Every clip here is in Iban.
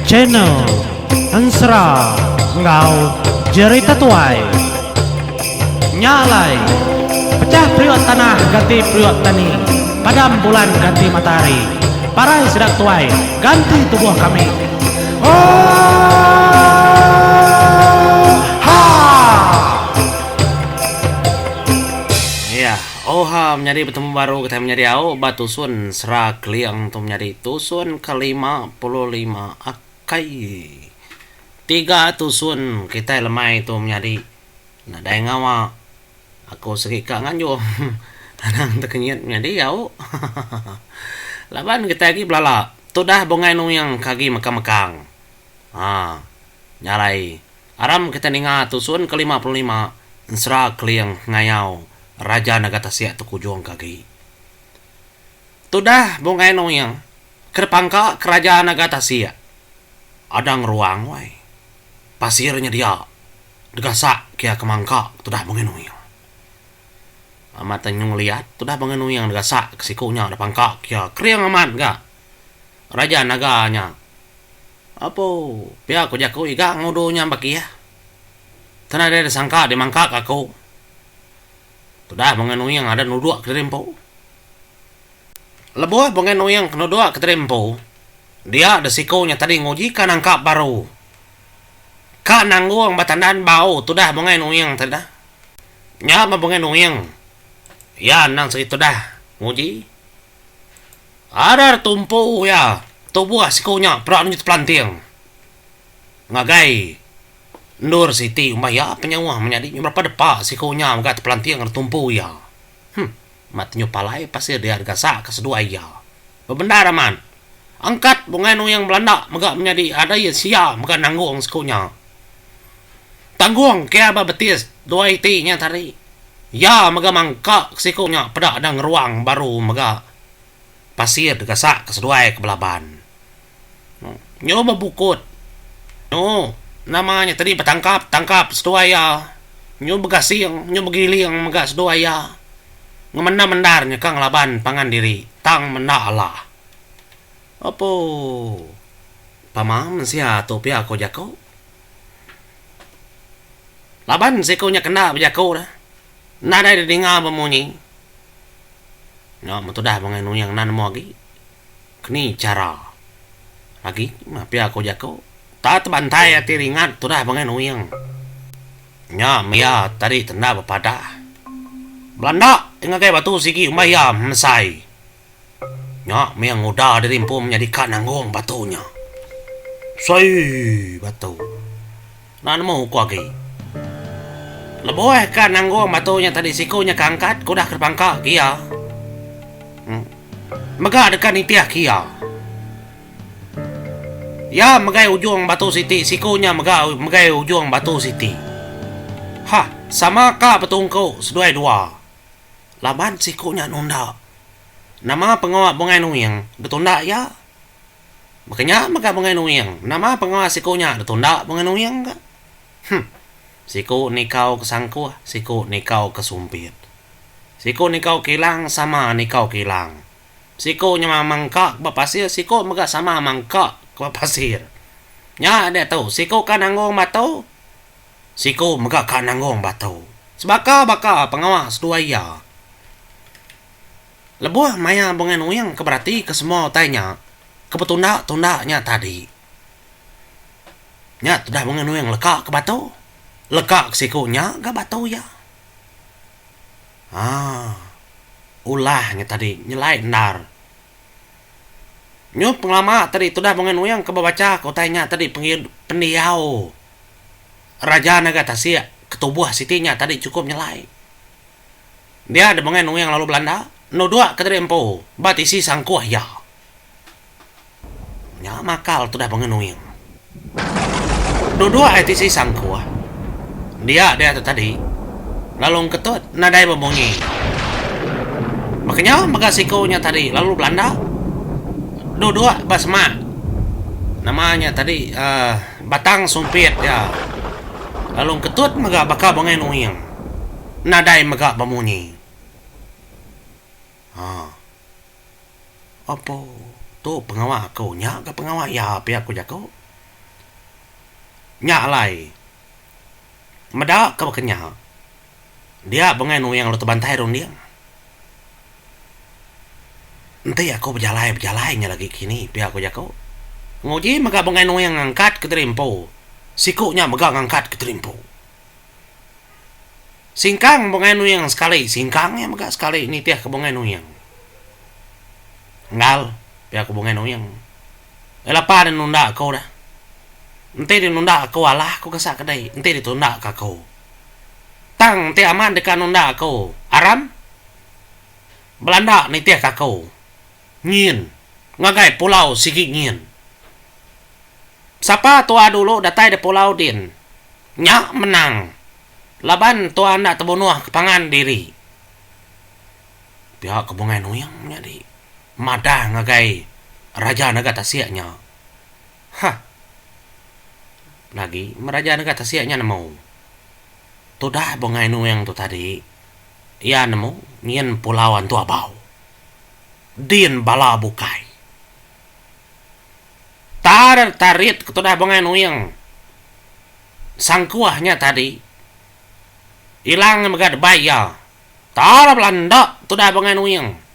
Channel Ensera enggau Jerita Tuai. Nya alai, pecah periuk tanah ganti periuk tani, padam bulan ganti matahari, parai sida tuai ganti tubuh kami. Oohaa! Iya, oohaa menyadi betemu baru kitai menyadi au ba tusun Sera Keling tu menyadi tusun ke 55 akai. Tiga tusun kitai lemai tu menyadi nadai ngawa aku sigi ka nganjung anang tekenyit menyadi au. Laban kitai agi belala tudah bungai nuing ke agi mekang-mekang. Haa. Nya alai, aram kitai ninga tusun ke 55 Ensera Keling Ngayau Raja Naga Tasik tu kujung ke agi. Tudah Bungai Nuing ke dipangka ke Raja Naga Tasik Adang Ruang wai. Pasir nyedia degasak ke iya ke mangka tudah Bungai Nuing. Amat nyu ngeliat tudah Bungai Nuing degasak ke siku nya dipangka ke iya kering amat ga Raja Naga nya. Apo, pia ku jaku iga ngudu nya bakih. Tang nadai disangka dimangka ka aku. Tudah Bungai Nuing ada nuduk kediri empu. Lebuh Bungai Nuing ke nuduk kediri empu, dia deh siku nya tadi nguji ka nangkap baru. Ka nanggung ba tandan bau tudah Bungai Nuing tadi dah. Nya meh Bungai Nuing iya endang sigi tudah nguji. Arar tumpu iya tubuh siku nya peda nunjuk tepelanting ngagai endur siti umbah iya penyauh menyadi nya berapa depa siku nya mega tepelanting ari tumpu iya. Huh mat nyu palai pasir dia digasak ka seduai iya. Bebendar amat angkat bungai nuyang belanda mega menyadi adai sia mega nanggung siku nya. Tanggung kia ba betis dua iti nya tadi. Iya mega mangka siku nya peda da ngeruang baru mega pasir digasak ke seduai ke belaban. Nyu bebukut. Nyu nama nya tadi betangkap tangkap seduai iya. Nyu begasing nyu begiling mega seduai iya. Ngemendar mendar nya ka ngelaban pangan diri tang menda alah. Opo. Pama mensia tu pia ko jaku. Laban siku nya kenda bejaku dah. Nadai didinga bemunyi. Nya metudah bangai nuyang enda nemu agi. Keni chara agi meh pia ku jaku. Tak tebantai ati ringat tudah bangai nuyang. Nya meh iya tadi tenda bepadah. Belanda ngagai batu sigi umbai iya mesai. Nya mih nguda diri empu menyadi ka nanggung batu nya. Sei batu. Enda nemu ku agi. Lebuh ka nanggung batu nya tadi siku nya ke angkat ke udah ke dipangka ke iya. Mega deka nitih ke iya. Iya megai ujung batu siti siku nya mega megai ujung batu siti. Hah sama ka betungku seduai dua. Laban siku nya nunda. Nama pengawa Bungai Nuing betunda iya? Baka nya mega Bungai Nuing, nama pengawa siku nya betunda Bungai Nuing ga? Huh. Siku nikau ke sangkuh, siku nikau ke sumpit. Siku nikau kilang sama nikau kilang. Siku nya mangka ke ba pasir, siku mega sama mangka ke ba pasir. Nya diatu, siku ka nanggung batu, siku mega ka nanggung batu. Sebaka baka pengawa seduai iya. Lebuh maya Bungai Nuing ke beratika semua utai nya, ke betunda-tunda nya tadi. Nya tudah Bungai Nuing leka ke batu. Leka ke siku nya ga batu iya. Haa. Ulah nya tadi nyelai endar. Nyu pengelama tadi tudah Bungai Nuing ke bebacha ke utai nya tadi pendiau Raja Naga Tasik ke tubuh siti nya tadi chukup nyelai. Dia dibenggai Nuing lalu belanda nuduk ke diri empu ba tisi sangkuh iya. Nya makal tudah benggai Nuing. Duduk ai tisi sangkuh dia dia tu tadi lalu engketut nadai bemunyi. Baka nya mega siku nya tadi lalu belanda duduk ba semak nama nya tadi uhh batang sumpit iya lalu engketut mega baka benggai Nuing. Nadai mega bemunyi. Ha. Apo, tu pengawa aku nya ga pengawa iya pia ku jaku. Nya alai meda ke baka nya dia Bungai Nuing lalu tebantai runding. Enti aku bejalai bejalai nya lagi kini pia ku jaku. Nguji mega Bungai Nuing ngangkat ke diri empu. Siku nya mega ngangkat ke diri empu. Singkang Bungai Nuing sekali singkang iya mega sekali nitih ke Bungai Nuing. Enggal pia ku Bungai Nuing. Eh lapa ne nunda aku dah. Enti ne nunda aku alah aku gasak kedai enti ditunda ka aku. Tang enti amat deka nunda aku aram. Belanda nitihka aku nyin ngagai pulau sigi nyin. Sapa tua dulu datai da pulau din nya menang laban tua enda tebunuh ke pangan diri. Pia ke Bungai Nuing menyadi madah ngagai Raja Naga Tasik nya. Hah. Lagi meh Raja Naga Tasik nya nemu. Tudah Bungai Nuing tu tadi Iya nemu nyin pulau Antu Abau. Din bala bukai. Tar tarit ke tudah Bungai Nuing sangkuh nya tadi ilang mega debai iya. Tar belanda tudah Bungai Nuing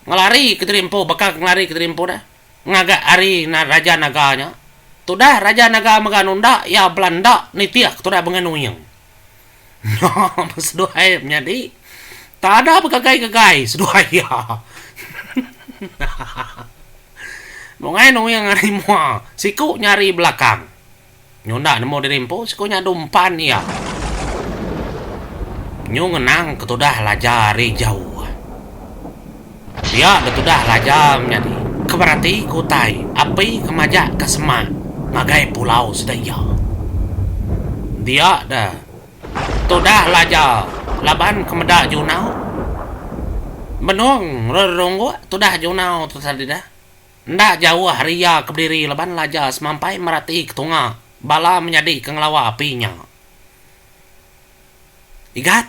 ngelari kediri empu baka ke ngelari kediri empu deh. Ngaga ari Raja Naga nya. Tudah Raja Naga mega nunda iya belanda nitih ke tudah Bungai Nuing. Nya meh seduai menyadi tada begagai-gagai seduai iya. Bungai Nuing ari mua, siku nya ari belakang. Nyunda nemu diri empu siku nya dumpan iya. Nyu ngenang ke tudah Laja ari jauh. Pia da tudah Laja menyadi ke berati ke utai api ke majak ke semak ngagai pulau sida iya. Dia da tudah Laja laban ke meda Junau benung rerungguk tudah Junau tu tadi dah. Enda jauh ari iya ke bediri laban Laja semampai merati ke tunga bala menyadi ke ngelawa api nya. Igat,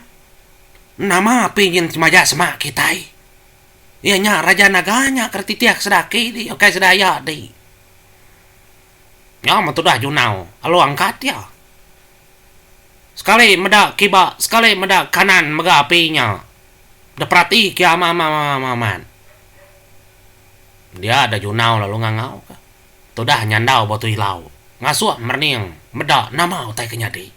nama api nyin majak semak kitai? Iya nya Raja Naga nya ke dititih ke sida aki di ukai sida aya di. Nya meh tudah Junau alu angkat iya. Sekali meda kiba sekali meda kanan mega api nya. Diperati ke iya amat-amat. Dia da Junau lalu ngangau ka. Tudah nyandau batu ilau ngasuh merening meda nama utai ke nyadi.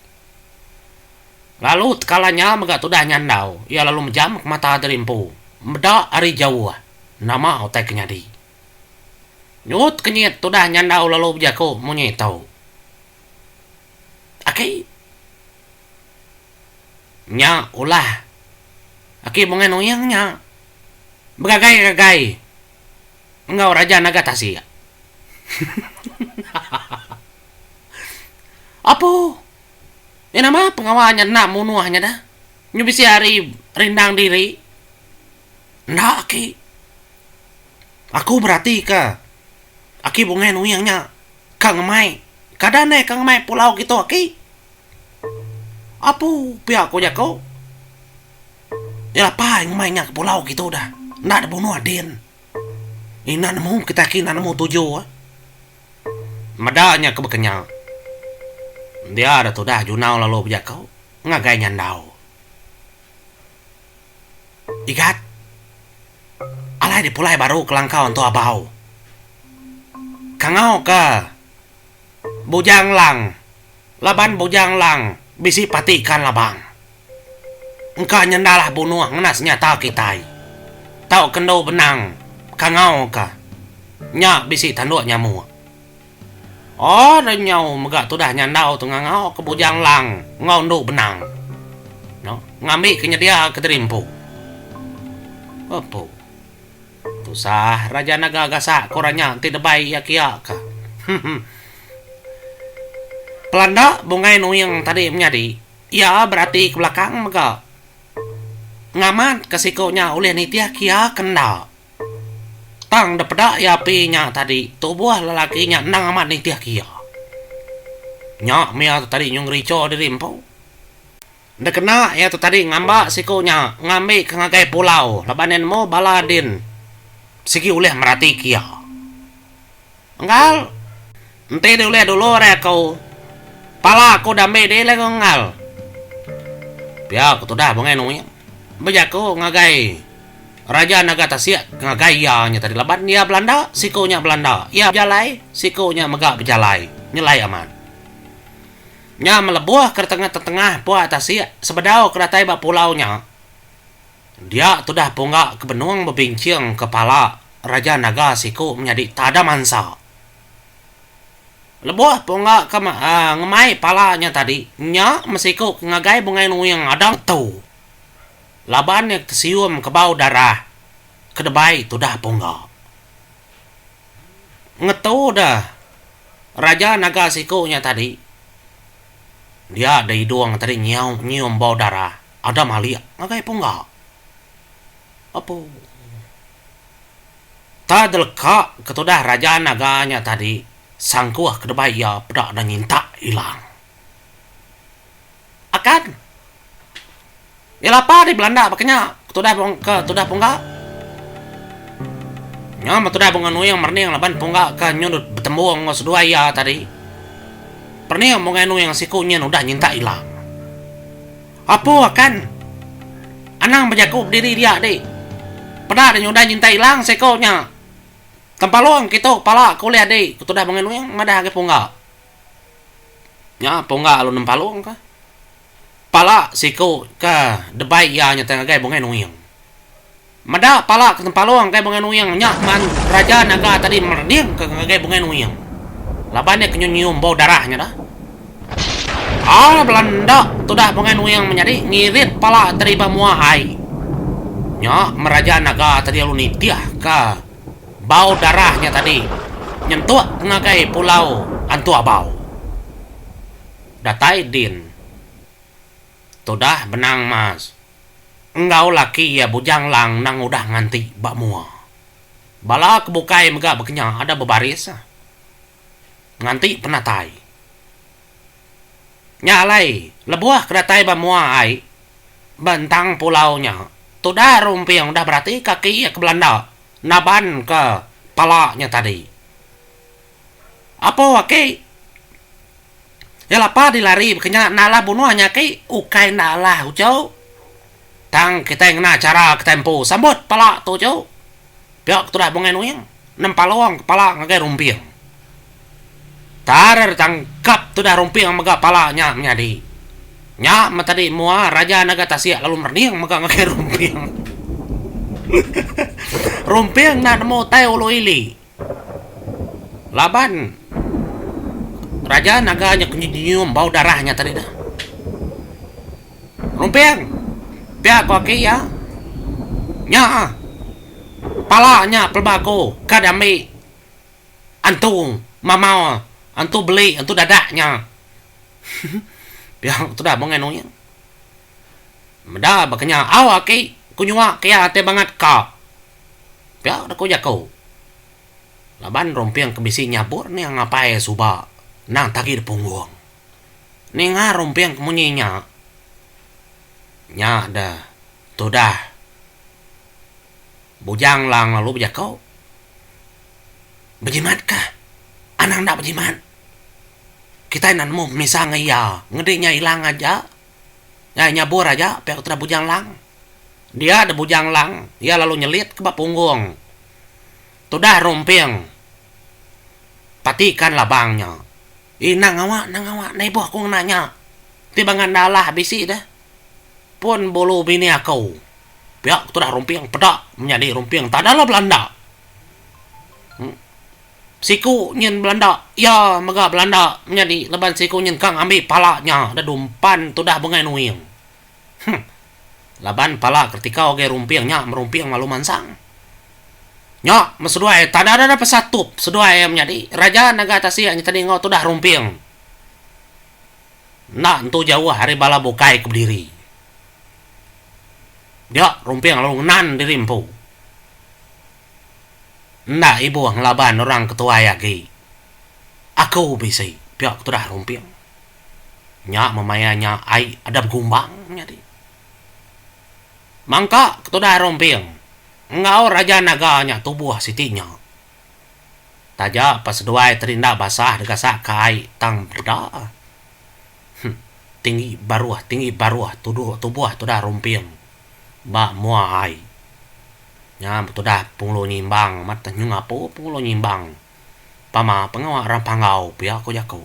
Lalu tekala nya mega tudah nyandau, iya lalu mejam ke mata diri empu, meda ari jauh nama utai ke nyadi. Nyut kenyit tudah nyandau lalu bejaku munyi tu. Aki. Nya ulah. Aki Bungai Nuing nya begagai-gagai enggau Raja Naga Tasik. Apu. Nya nama pengawa nya enda munuh nya dah. Nyu bisi hari rindang diri. Enda aki. Aku beratika aki Bungai Nuing nya ka ngemai. Kada neh ka ngemai pulau kitu aki. Apu pia ku jaku. Nya apai ngemai nya ke pulau kitu dah. Enda dibunuh din. Enda nemu kita aki enda nemu tuju. Meda nya ke baka nya. Dia da tudah Junau lalu bejaku ngagai Nyandau. Igat, alai dipulai baru ke langkau entu abau. Kangau ke Bujang Lang laban Bujang Lang bisi pati ikan labang. Engka nyendalah bunuh ngena senyata kitai. Tau ke endu benang kangau ka nya bisi tanduk nyamuk. Oh deh nyau mega tudah nyandau tu ngangau ke Bujang Lang enggau endu benang. No ngambi ke nyedia ke diri empu. Empu. Tusah Raja Naga gasak ke orang nya enti debai iya kia ka. Pelanda Bungai Nuing tadi menyadi iya berati ke belakang mega. Ngamat ke siku nya ulih nitih ke iya ke enda. Tang da peda iya api nya tadi, tubuh lelaki nya endang amat nitih ke iya. Nya mih iya tu tadi nyung ngericho diri empu. Enda kena iya tu tadi ngamba siku nya ngambi ke ngagai pulau laban iya nemu bala din. Sigi ulih merati ke iya. Enggal. Enti deh ulih dulu ari aku. Pala aku dambi deh lagu enggal. Pia ku tudah Bungai Nuing bejaku ngagai Raja Naga Tasik ke ngagai iya nya tadi laban iya belanda siku nya belanda iya bejalai siku nya mega bejalai nyelai amat. Nya melebuh ke tengah-tengah puak tasik sebedau ke datai ba pulau nya. Dia tudah pungga ke benung bebinching ke pala Raja Naga siku menyadi tada mansa. Lebuh pungga ke ngemai pala nya tadi, nya meh siku ke ngagai Bungai Nuing adang tu. Laban iya tesium ke bau darah ke debai tudah pungga. Ngetu deh Raja Naga siku nya tadi. Dia deh idung tadi nyiau nyium bau darah. Ada malik ngagai pungga. Apu. Ta deleka ke tudah raja naga nya tadi sangkuh ke debai iya peda ne nyintak ilang. Akan. Iya lapa di belanda baka nya ke tudah ke tudah pungga. Nya meh tudah bunga nuing merening laban pungga ke nyulut betembung enggau seduai iya tadi. Perening bungai nuing siku nyin udah nyintak ilang. Apu akan. Anang bejaku bediri dia dik. Peda deh nyudah nyintai ilang seko nya. Tempalung kitu pala ke ulih dik ku tudah Bungai Nuing madah agi pungga. Nya pungga lalu nempalung ka. Pala siku ke debai iya nya tai ngagai Bungai Nuing. Meda pala ke tempalung ngagai Bungai Nuing nya man Raja Naga tadi merening ke ngagai Bungai Nuing. Laban iya ke nyu nyium bau darah nya dah. Aaa bela enda tudah Bungai Nuing menyadi ngirit pala tadi ba mua ai. Nya meh Raja Naga tadi lalu nitih ka bau darah nya tadi nyentuk ke ngagai Pulau Antu Abau. Datai din tudah Benang Mas. Enggau laki iya Bujang Lang endang udah nganti ba mua. Bala ke bukai mega bekenya ada bebaris nganti penatai. Nya alai lebuh ke datai ba mua ai ba entang pulau nya tudah Rumping udah berati kaki iya ke belanda naban ke pala nya tadi. Apo aki. Iya lapa dilari baka nya enda alah bunuh nya aki ukai enda alah uchu. Tang kitai ngena chara kitai empu sambut pala tu uchu. Pia ke tudah Bungai Nuing nempalung kepala ngagai Rumping. Tar tangkap tudah Rumping mega pala nya menyadi. Nya meh tadi mua Raja Naga Tasik lalu merening mega ngagai Rumping. Rumping enda nemu utai ulu ili. Laban raja naga nya ke nyium bau darah nya tadi dah. Rumping pia ku aki iya. Nya ah. Pala nya peleba aku ka diambi antu mamau antu beli antu dadak nya. Pia ku tudah bungai nuing. Meda baka nya au aki ku nyua ke iya ti bangat ka. Pia deka jaku. Laban rumping ke bisi nyabur ning apai suba endang tagi da punggung. Ninga rumping ke munyi nya, nya da tudah Bujang Lang lalu bejaku, Bejimat ka, anang enda bejimat. Kitai enda nemu pemisa enggau iya, ngedi nya ilang aja, nya nyabur aja pia ku tudah Bujang Lang. Dia da Bujang Lang, iya lalu nyelit ke ba punggung tudah Rumping patikan labang nya. Ih enda ngawa, enda ngawa, enda ibuh aku ngena nya. Ti bangat enda alah bisi deh pun bulu bini aku. Pia ku tudah Rumping peda menyadi Rumping tada lah belanda. Siku nyin belanda, iya mega belanda menyadi laban siku nyin ka ngambi pala nya da dumpan tudah Bungai Nuing. Huh. Laban pala ketikau agai rumping nya merumping lalu mansang. Nya meh seduai tada dada pesatup seduai iya menyadi raja naga tasik nya tadi enggau tudah rumping. Enda entu jauh ari bala bukai ke bediri. Dia rumping lalu ngenan diri empu. Enda ibuh ngelaban orang ke tuai agi. Aku bisi pia ke tudah rumping. Nya meh maya nya ai ada begumbang nyadi. Mangka ketudah rumping. enggau Raja Naga nya tubuh siti nya. Taja pa seduai tadi enda basah degasak ka ai tang peda. Huh. Tinggi baruh tinggi baruh tuduh tubuh tudah rumping ba mua ai. Nya tudah Pengulu Nyimbang amat nyu ngapu Pengulu Nyimbang pama pengawa orang Panggau pia ku jaku.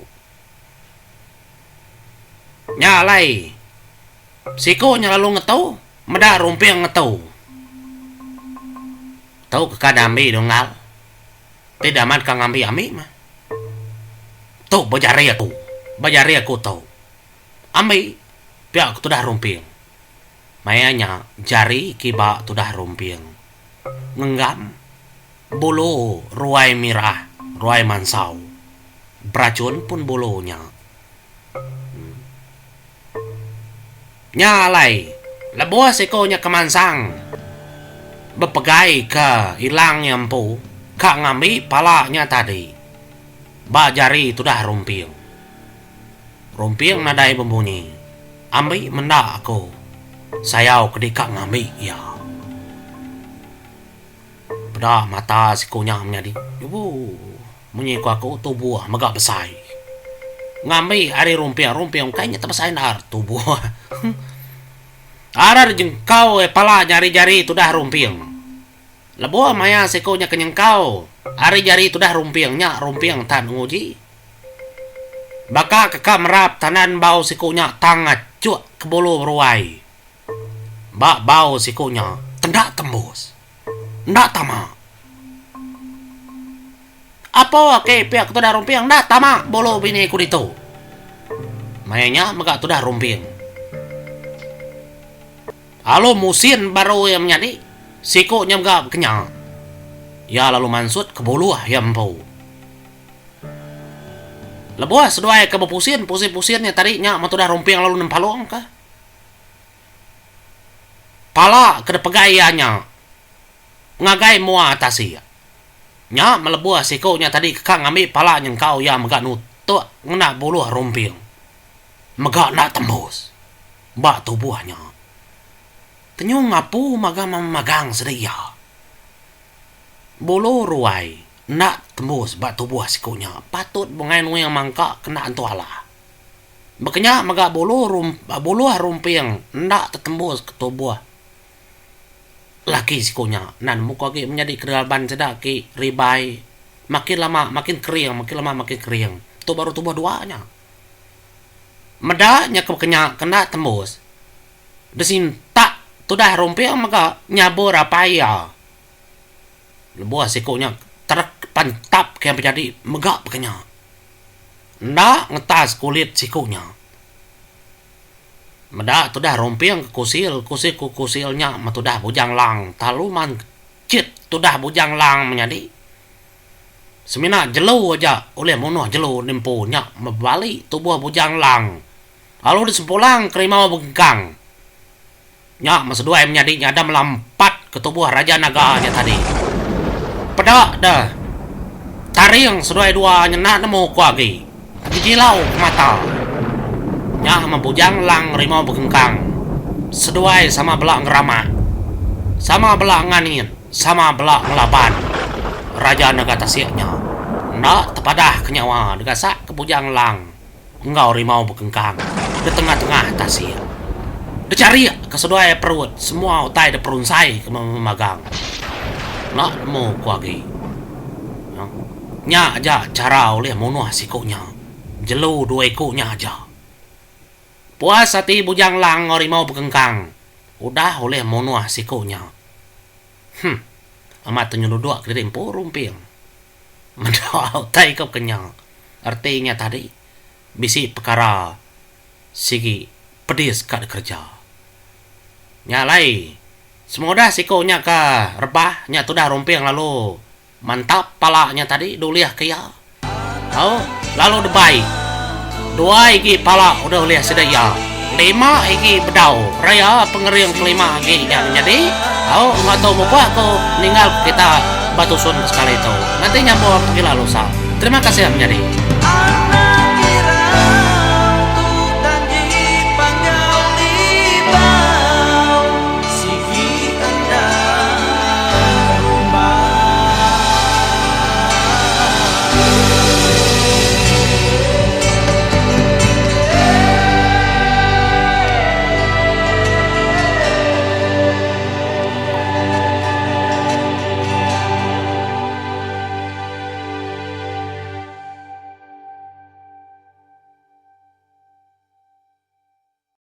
Nya alai siku nya lalu ngetu meda rumping ngetu. Tu ke ka diambi dunggal. Ti da amat ka ngambi ami mah. Tu ba jari aku. Ba jari aku tu. Ambi pia ku tudah rumping. Maya nya jari kiba tudah rumping. Ngenggam bulu ruai mirah ruai mansau. Berachun pun bulu nya. Nya alai, lebuh siku nya ke mansang bepegai ke ilang iya empu ka ngambi pala nya tadi ba jari tudah Rumping. Rumping nadai bemunyi, ambi menda aku sayau ke deka ngambi iya. Peda mata siku nya menyadi. Ooh. Munyi ku aku tubuh mega besai. Ngambi ari rumping-rumping ukai nya tebesai endar tubuh. Ara jengkau pala nya ari jari tudah rumping. Lebuh maya siku nya ke nyengkau ari jari tudah rumping nya rumping tan nguji. Baka ke ka merap tandan bau siku nya tang achuk ke bulu beruai. Ba bau siku nya tenda tembus. Enda tama. Apo ake pia ke tudah rumping enda tama bulu bini ku ditu. Maya nya mega tudah rumping. Alu musin baru iya menyadi siku nya mega bekenya. Iya lalu mansut ke buluh iya empu. Lebuh seduai ke bepusin pusin-pusin nya tadi nya meh tudah rumping lalu nempalung ka. Pala ke dipegai iya nya ngagai mua tasik. Nya melebuh siku nya tadi keka ngambi pala nyengkau iya mega nutuk ngena buluh rumping mega enda tembus ba tubuh nya. Tenyung apu magang magang sida iya. Bulu ruai enda tembus ba tubuh siku nya patut bungai nuing mangka kena entu alah. Baka nya mega bulu buluh rumping enda tetembus ke tubuh laki siku nya. Enda nemu ku agi menyadi ke raban sida agi ribai makin lama makin kering makin lama makin kering. Tu baru tubuh dua nya. Meda nya ke baka nya ke enda tembus disintak tudah rumping mega nyabur apai iya. Lebuh siku nya terek pantap ke menyadi mega baka nya. Enda ngetas kulit siku nya. Meda tudah rumping ke kusil, kusil ku kusil nya meh tudah Bujang Lang talu manchit tudah Bujang Lang menyadi. Semina jelu aja ulih munuh jelu nempu nya mebali tubuh Bujang Lang lalu disempulang ke rimau begengkang. Nya meh seduai menyadi nya ada melampat ke tubuh Raja Naga nya tadi. Peda deh. Taring seduai dua nya enda nemu ku agi. Gejilau ke mata. Nya meh Bujang Lang Rimau Begengkang. Seduai sama bela ngeramak. Sama bela nganit, sama bela ngelaban Raja Naga Tasik nya. Enda tepadah ke nyawa degasak ke Bujang Lang. Enggau rimau bekengkang di tengah-tengah tasik. Dicharik ke seduai perut semua utai diperunsai ke memagang. Enda nemu ku agi. Nya aja chara ulih munuh siku nya. Jelu dua iku nya aja. Puas ati Bujang Lang enggau rimau bekengkang udah ulih munuh siku nya. Huh. Amat tenyeluduk kediri empu rumping. Meda utai ke kenya reti nya tadi bisi pekara sigi pedis ka dikereja. Nya alai semudah siku nya ke rebah nya tudah rumping lalu mantap pala nya tadi dulih ke iya. Au lalu debai dua igi pala udah ulih sida iya. Lima igi bedau raya pengering kelima agi nya nyadi. Au enggau tu mupuk aku ninggal ke kita ba tusun sekali tu. Nganti nyambung pegila lusa. Terima kasih menyadi.